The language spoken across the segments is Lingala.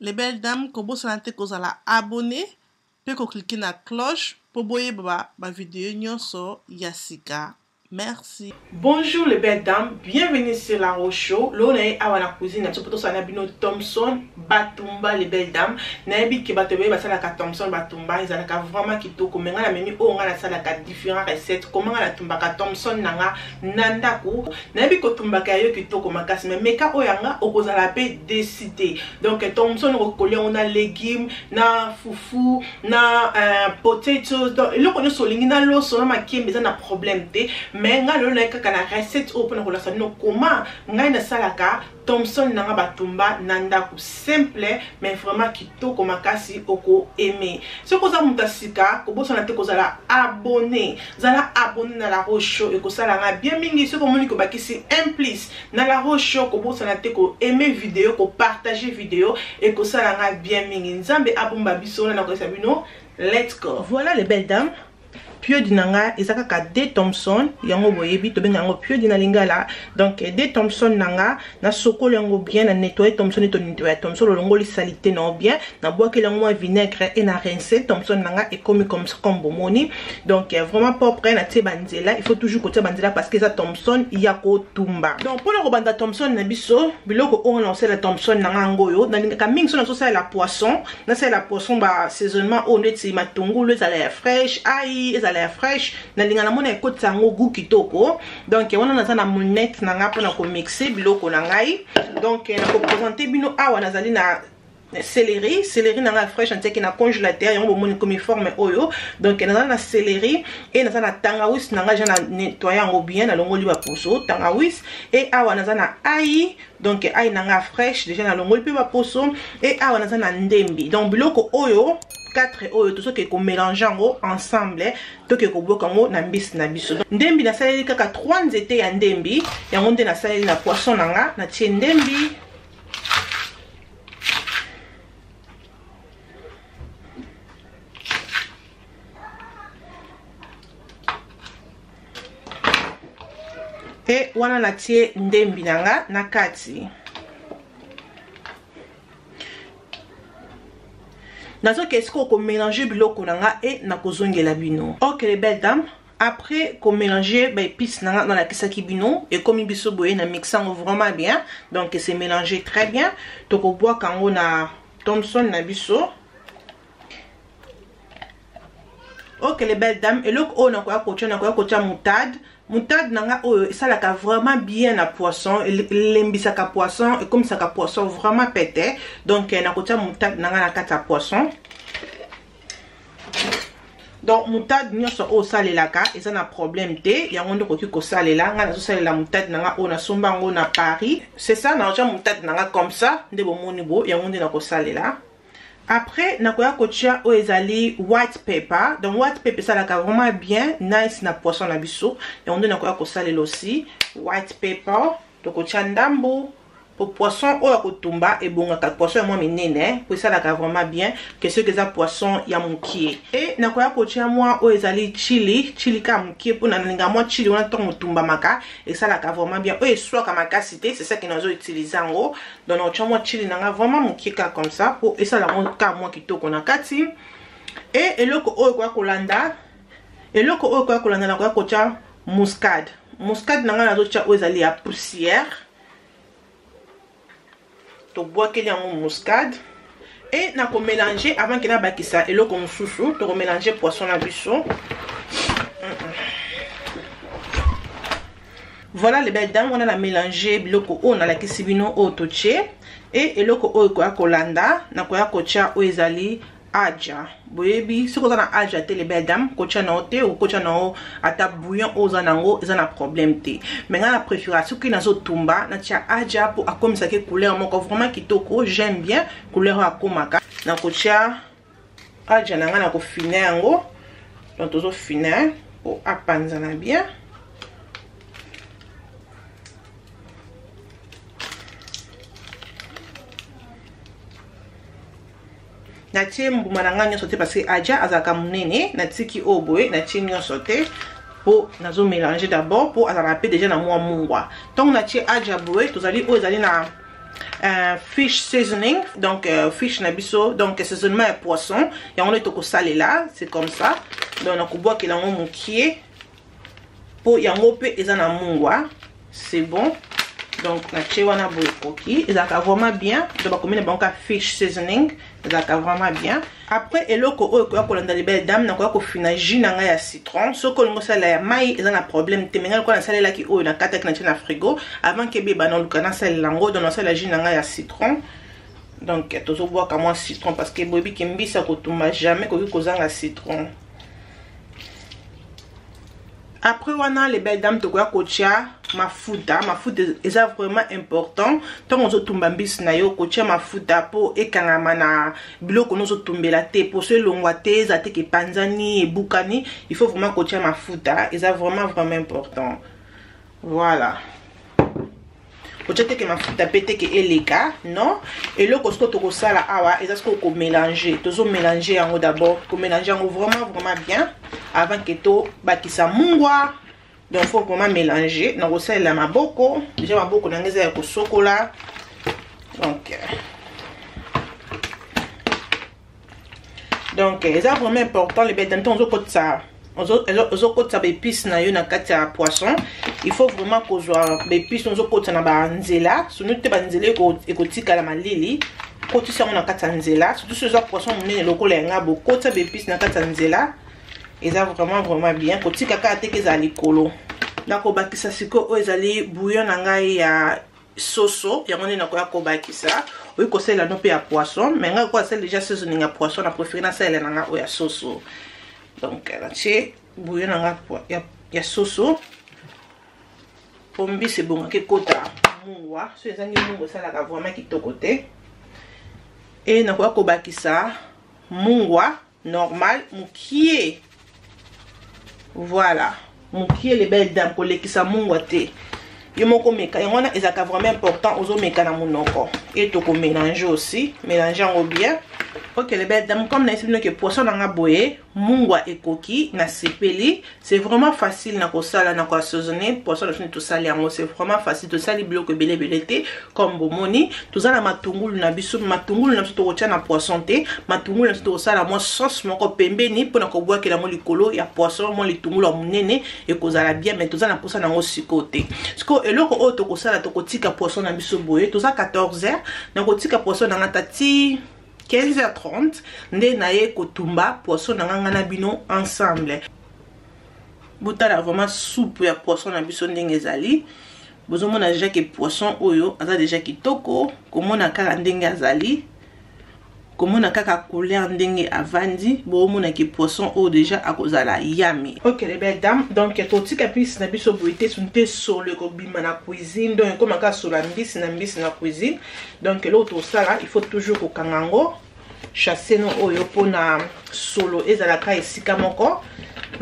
Les belles dames, kobosana te kozala abonné pe ko cliquer na cloche po boyeba ba video nyonso ya sika. Merci. Bonjour les belles dames, bienvenue sur la Rose Show. Lelo na ye awa na cuisine na biso po tosala na bino Thomson Batumba les belles dames. Nayebi ke bato ebele basalaka Thomson Batumba, ezalaka vraiment kitoko. Mais nga na memi oyo nga nasalaka différents recettes. Comment nga natumbaka Thomson na nga na ndako. Nayebi kotumbaka ya yo kitoko makasi, mais meka oyo ya nga okozala pe déçu te. Donc Thomson okoki kolia yango na légumes, na fufu, na potatoes, donc eloko nyonso olingi na loso na makemba eza na problème te. Mais nga lelo naye kaka na recette oyo mpona kolakisa bino comment ngai nasalaka Thomson nanga batumba na ndako, simple mais vraiment kitoko makasi, oko aimer. Soki oza moto ya sika, kobosana te kozala abonné. Zala abonné na La Rose Show, ekosala nga bien mingi. Soki omoni kobakisi un plus na La Rose Show, kobosana te ko aimer vidéo, ko partager vidéo, ekosala nga bien mingi. Nzambe abomba biso na nakoyesa bino. Let's go. Voilà les belles dames. Piodi na nga eza kaka deux Thomson, yango boyebi tobenga yango piodi na lingala. Donc deux Thomson na nga na sokoli yango bien, na nettoyer Thomson et to nettoyer Thomson lolongoli salité na bien, na bwakeli yango mwa vinaigre et na rincer Thomson na nga ekomi comme ça comme bomoni. Donc vraiment propre, na tie banzela, il faut toujours kotia banzela parce que eza Thomson ya kotumba. Donc pona kobanda Thomson na biso, biloko oyo na osala Thomson na nga ngoyo, na lingaka mingi so na sosala la poisson, na sala la poisson ba saisonnement oyo ndeti matungulu ezala ya fraîche, ail ezala ya fraîche, na linga na mona ekotisa yango goût kitoko. Donc wana naza na monette na nga pona ko mixer biloko na ngai. Donc na ko présenter bino awa nazali na céleri, céleri na nga fraîche ntiaki na congélateur, yango bomoni komi forme oyo. Donc naza na céleri et naza na tangawis na nga ja na nettoyer yango bien, na longoli ba poso tangawis, et awa naza na ail. Donc ail na nga fraîche déjà na longoli pe ba poso, et awa naza na ndembi. Donc biloko oyo 4 oyo tozoke ko mélanger yango ensemble, toke koboka yango na mbisi na biso. Donc, ndembi nasaleli kaka 3 nzete ya ndembi, yango nde nasaleli na poisson na nga, natie ndembi. E wana natie ndembi na nga na kati. Nazoke sikoyo ko mélanger biloko na nga e nakozongela bino. Ok les belles dames, après ko mélanger ba épices na nga nalakisaki bino, ekomi biso boye na mixer yango vraiment bien. Donc c'est mélangé très bien. Tokobwaka yango na Thomson na biso. Ok les belles dames, eloko oyo nakoya kotia, nakoya kotia moutarde. Moutarde na nga oyo esalaka vraiment bien na poisson, elembisaka poisson, ekomisaka poisson vraiment pete. Donc nakotia moutarde na nga na kati ya poisson. Donc moutarde nyonso oyo osalelaka eza na problème te, yango nde okoki kosalela. Nga nazosalela moutarde na nga oyo nasomba yango na Paris. C'est ça, nakotia moutarde na nga comme ça nde bomoni bo, yango nde nakosalela. Après nakoya kotia oyo ezali white pepper. Donc white pepper esalaka vraiment bien nice na poisson na biso, yango nde nakoya kosalela aussi white pepper. Tokotia ndambu po poisson oyo ya kotumba ebongaka poisson ya mwa minene, po esalaka vraiment bien que soki eza poisson ya mokie. E nakoya kotia mwa oyo ezali chili, chili ka mokie po na nalinga mwa chili wana ntango otumbamaka esalaka vraiment bien, oyo eswaka makasi te, c'est ça que nazo utiliser yango. Donc nakotia mwa chili na nga vraiment mokie kaka comme ça po esala yango kaka mwa kitoko na kati. E eloko oyo koya kolanda, eloko oyo koya kolanda nakoya kotia muscade. Muscade na nga nazotia oyo ezali ya poussière, tobwakeli yango muscade. E nako mélanger avant que nabakisa eloko mosusu, toko mélanger poisson na biso. Voilà les belles dames, on a mélangé biloko oyo nalakisi bino oyo totie. E eloko oyo koya kolanda, nakoya kotia oyo ezali aja. Boyebi soki oza na aja te les belles dames, kotia na yo te, okotia na yo ata bouillon oyo oza nango eza na problème te. Mais nga na préfère soki nazotumba natia aja po akomisaki couleur moko vraiment kitoko, j'aime bien couleur oyo akomaka. Nakotia aja na nga na kofina yango, donc tozofina po apanzana bien. Natie mbuma na nga nyonso te parce que aja azalaka monene, natiki oyo boye, natie nyonso te po nazo mélanger d'abord po azalaka pe déjà na mwa mungwa. Ntango natie aja boye, tozali oyo ezali na Fish seasoning, donc fish na biso, donc assaisonnement ya poisson yango nde tokosalela, c'est comme ça. Donc nakobwakela yango mokie mpo yango mpe eza na mungwa, c'est bon. Donc natie wana boye ekoki, ezalaka vraiment bien. Donc bakomi na bango ka fish seasoning, ezalaka vraiment bien. Après eloko oyo ekoya kolanda, les belles dames, nakoya kofina jus na ngai ya citron. Soki olingi osala ya mai, eza na problème te, mais ngai lokola nasalelaki oyo, nakataki, natie na frigo avant ke ebeba, naluka nasalela yango. Donc nasala jus na ngai ya citron. Donc tozobwaka mwa citron parce que boyebi ke mbisi ya kotumba jamais koki kozanga citron. Après wana, les belles dames, tokoya kotia mafuta. Mafuta eza vraiment important ntango ozotumba mbisi na yo, kotia mafuta mpo ekangama na biloko no ozotumbela te, poso elongwa te, eza te ke epanzani, ebukani. Il faut vraiment kotia mafuta, eza vraiment vraiment important. Voilà, kotia teke mafuta mpe teke eleka non. Eloko sikoyo tokosala awa eza sikoyo komélanger. Tozomélanger yango d'abord, komélanger yango vraiment vraiment bien avant ke tobakisa mungwa. Donc faut vraiment mélanger. Nakosalela maboko, déjà maboko na ngai eza ya kosokola. Donc eza vraiment important, les belles dames, ozokotisa baépice na yo na kati ya poisson, il faut vraiment kozwa baépice ozokotisa na banzela, soni te banzela ekotikala malili. Kotisa yango na kati ya nzela, surtout soki eza poisson monene lokola yanga, bokotisa baépice na kati ya nzela, eza vraiment vraiment bien. Kotika kaka teke ezala likolo. Nakobakisa sikoyo oyo ezali bouillon na ngai ya soso, yango nde nakoya kobakisa. Oyi kosalela no mpe ya poisson, mais ngai koya asala déjà seasoning ya poisson, na préféré nasalela na ngai oyo ya soso. Donc natie bouillon na ngai ya soso po mbisi ebongaki ekota mungwa. So ezangi mungwa, esalaka vraiment kitoko te. E nakoya kobakisa mungwa normal mokie, voilà, mokie, les belles dames. Kolekisa mungwa te, yo moko meka yango wana, ezalaka vraiment important. Ozomeka na monoko e tokomélanger aussi, mélange yango bien. Ok, les belles dames, comme nayesi bino ke poisson na nga boye mungwa ekoki, nasepeli. C'est vraiment facile na kosala, na koassaisonner poisson na biso. Tosali yango, c'est vraiment facile. Tosali biloko ebele ebele te. Comme bomoni, toza na matungulu na biso. Matungulu na biso tokotia na poisson te. Matungulu na biso tokosala mwa sauce moko pembeni mpona kobwakela yango likolo ya poisson. Mwa litungulu ya monene ekozala bien, mais toza na mposa nango sikoyo te. Sikoyo eloko oyo tokosala, tokotika poisson na biso boye. Toza 14 heures, nakotika poisson na nga tati 15h30 nde naye kotumba poisson na nga, nga na bino ensemble. Botala vraiment soupe ya poisson na biso ndenge ezali. Bozomona déjà ke poisson oyo aza déjà kitoko, komona kaka ndenge azali, komona kaka couleur ndenge avandi, bomona ke poisson oyo déjà akozala yami. Ok, les belles dames, donc totika mbisi na biso boye te, soni te solo ekobima na cuisine. Donc ekoma kaka solo ya mbisi na mbisi na cuisine. Donc eloko tosala, il faut toujours kokanga yango sachet no oyo mpona solo ezalaka esika moko.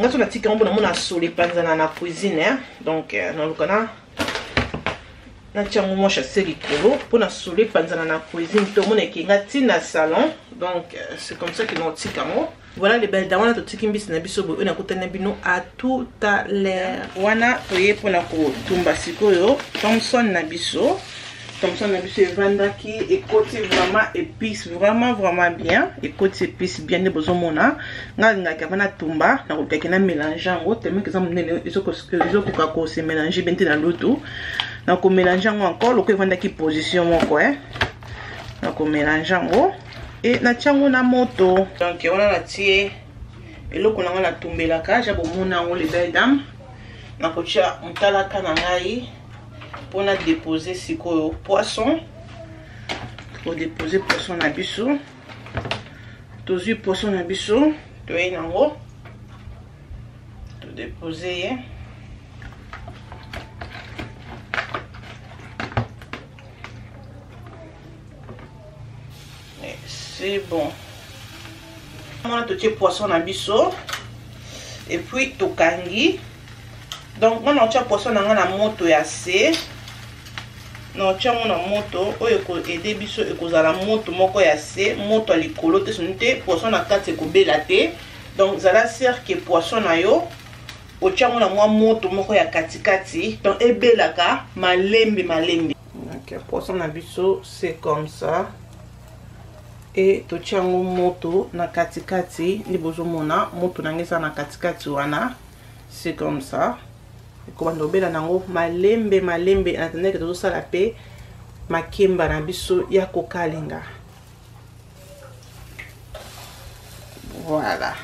Nga so natika yango mpona mona solo epanzana na cuisine, hein? Donc naluka na natia yango mwa sachet likolo mpona solo epanzana na cuisine, tomona ekenga ntina salon. Donc c'est comme ça que naotika yango. Voilà, les belles dames, wana totiki mbisi na biso boye. Oyo nakutani na bino à tout à l'heure. Wana toye mpona kotumba sikoyo thomson na biso. Thomson na biso evandaki, ekoti vraiment épice, vraiment vraiment bien, ekoti épice bien nde bozomona. Nga alingaki avant natumba, nakolukaki na mélange yango tellement eza monene, ezokoka kose mélange bien te na lutu. Nakomélange yango encore loko evandaki position moko, eh. Nakomélange yango e natia yango na moto. Donc wana natie eloko na ngai natumbelaka ja, bomona yango, les belles dames. Nakotia motalaka na ngai mpona dépose sikoyo poisson. Kodépose poisson na biso, tozwi poisson na biso, toye nango, todépose ye. C'est bon, wana totie poisson na biso et puis tokangi. Donc wana otia poisson na ngai na moto ya se, na otia yango na moto oyo ekoaider biso, ekozala moto moko ya se, moto ya likolo te, soni te poisson na kati ekobela te. Donc zala sûr ke poisson na yo otia yango na mwa moto moko ya katikati, donc ebelaka malembe malembe. Donc Poisson na biso, c'est comme ça. Et totia yango moto na katikati, nde bozomona moto na ngai eza na katikati wana, c'est comme ça. Ekobanda obela nango malembe malembe en attendant que tozosala pe makemba na biso ya kokalinga. Voilà.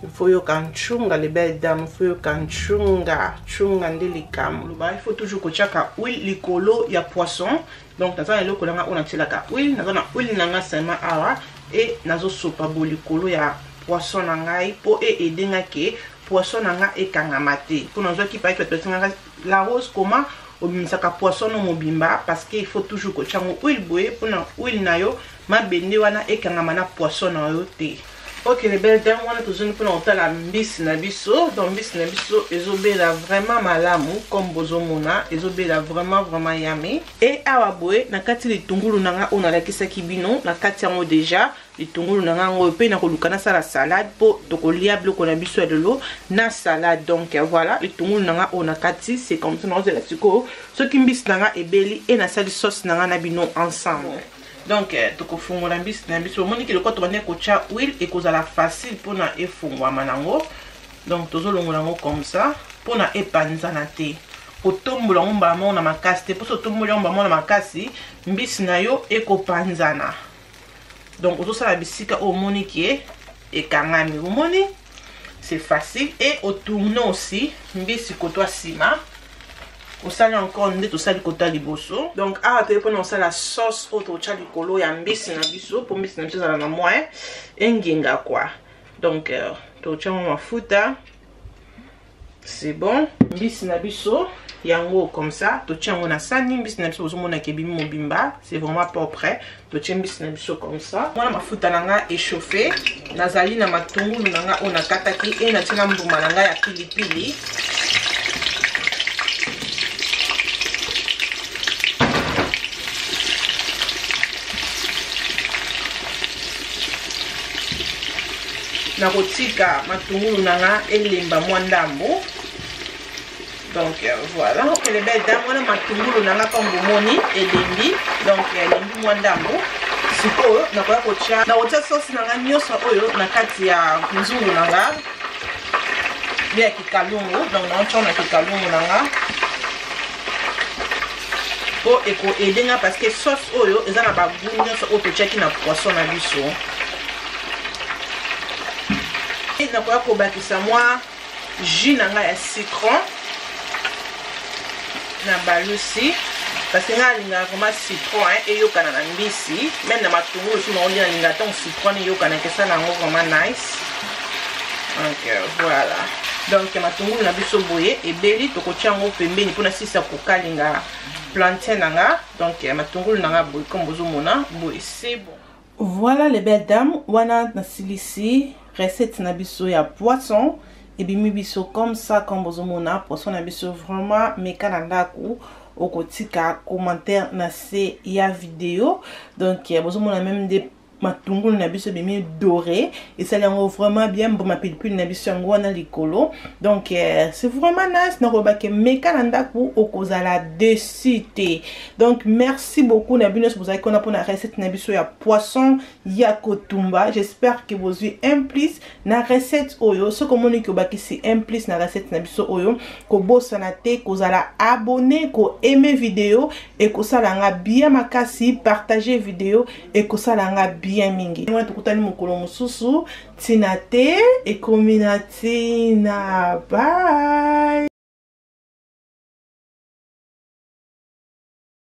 Il faut yoka nchunga, les belles dames, il faut yoka nchunga, nchunga nde likambo. Loba, il faut toujours kotiaka huile likolo ya poisson. Donc naza na eloko nanga oyo natielaka huile, naza na huile nanga seulement awa et nazosopa bo likolo ya poisson na ngai po e aider nga ke poisson na nga ekangama te. Po nazwaki paki bato batingaka la rose comment obimisaka poisson no mobimba, parce que il faut toujours kotia yango huile boye mpona huile na yo mabende wana ekangama na poisson na yo te. Ok, les belles dames, wana tozongi mpona kotala mbisi na biso. Donc mbisi na biso ezobela vraiment malamu comme bozomona, ezobela vraiment vraiment yummy. Et awa boye na kati litungulu na nga oyo nalakisaki bino na kati yango déjà litungulu na nga yango pe nakoluka nasala salade po tokolia biloko na biso ya lelo na salade. Donc voilà litungulu na nga oyo na kati, c'est comme ça nakozela sikoyo soki mbisi na nga ebeli e nasali sauce na nga na bino ensemble. Donc tokofungola mbisi na biso, omoni ke lokola tobandi kotia huile ekozala facile mpona efungwama nango. Donc tozolongola yango comme ça mpona epanzana te. Kotombola yango mbala moko na makasi te, mposo otomboli yango mbala moko na makasi mbisi na yo ekopanzana. Donc ozosala bisika oyo omoni ke ekangami, omoni c'est facile. Et otourne aussi mbisi kotwa nsima, osali encore nde tosali kota liboso. Donc awa toye mpona kosala sauce oyo totya likolo ya mbisi na biso mpo mbisi na biso ezala na mwa engenga quoi. Donc totya mwa mafuta, c'est bon. Mbisi na biso yango comme ça totya yango na sani. Mbisi na biso bozomona ke ebimi mobimba, c'est vraiment propre. Totya mbisi na biso comme ça. Mwana mafuta na nga échauffé, nazali na matungulu na nga oyo nakataki e natie na mbuma na nga ya pilipili. Nakotika matungulu na nga elemba mwa ndambo. Donc voilà, ok les belles dames, wana matungulu na nga comme bomoni elembi. Donc elembi mwa ndambo. Sikoyo nakoya kotia, nakotia sauce na nga nyonso oyo na kati ya nzungu na nga ya kikalungu. Donc nakotia na kikalungu na nga po eko aider nga parce que sauce oyo eza na ba goût nyonso oyo totiaki na poisson na biso. Nakoya kobakisa mwa jus na nga ya citron na balusi, parce que nga alingaka vraiment citron, hein, eyokana na mbisi, même na matungulu soki nakolia nalingaka ntango citron eyokana ekesala yango vraiment nice. Donc voilà, donc matungulu na biso boye ebeli, tokotia yango pembeni mpona sisa kokalinga plantain na nga. Donc matungulu na nga boye comme bozomona boye, c'est bon. Voilà les belles dames, wana nasilisi recette na biso ya poisson ebimi biso comme ça comme bozomona poisson na biso vraiment meka na ndako. Okotika commentaire na se ya video. Donc bozomona même des matungulu na biso ebimi doré, esali yango vraiment bien, mbuma pilipili na biso yango wana likolo. Donc c'est vraiment nice, nakolobaka meka na ndako okozala déçu te. Donc merci beaucoup na bino nyonso bozalaki wana mpona recette na biso ya poisson ya kotumba. J'espère que bozwi un plus na recette oyo. Soki omoni ke obakisi un plus na recette na biso oyo, kobosana te kozala abonné, koaime video ekosala nga bien makasi, partager video ekosala nga bien mingi. Wana tokutani mokolo mosusu, ntina te ekomi na ntina. Bye.